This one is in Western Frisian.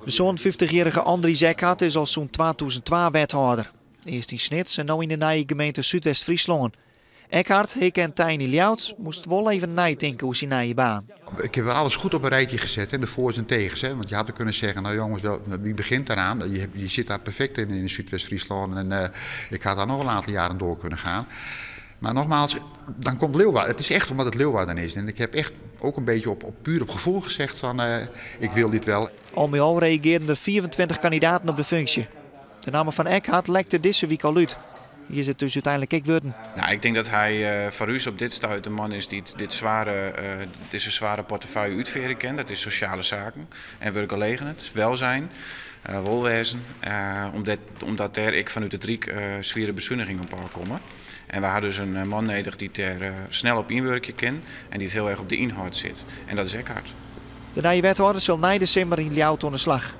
De 57-jarige Andries Ekhart is al sûnt 2002 wethâlder. Earst yn Snits en no yn de nije gemeente Súdwest-Fryslân. Ekhart, hikke en tein yn Ljouwert, moast wol even neitinke oer syn nije baan. Ik heb alles goed op een rijtje gezet, hè, de voor's en tegens. Hè, want je had er kunnen zeggen, nou jongens, wie begint daaraan? Je zit daar perfect in Súdwest-Fryslân en ik had daar nog een aantal jaren door kunnen gaan. Maar nogmaals, dan komt Leeuwarden. Het is echt omdat het Leeuwarden is. En ik heb echt ook een beetje puur op gevoel gezegd van, ik wil dit wel. Al mei al reagearren der 24 kandidaten op de funksje. De namme fan Ekhart lekte dizze wike al út. Hy is it dus úteinlik ek wurden. Nou, ik tink dat hy foar ús op dit stuit de man is dy't dizze swiere portefúlje útfiere kin. Dat is sosjale saken en wurkgelegenheid, welzijn, wolwêzen. Omdat dêr ek fanút it Ryk swiere besunigingen op ôfkomme. En we ha dus in man nedich dy't dêr snel op ynwurkje kin en dy't hiel erch op de ynhâld sit. En dat is Ekhart. De nije wethâlder sil nei de simmer yn Ljouwert oan de slach.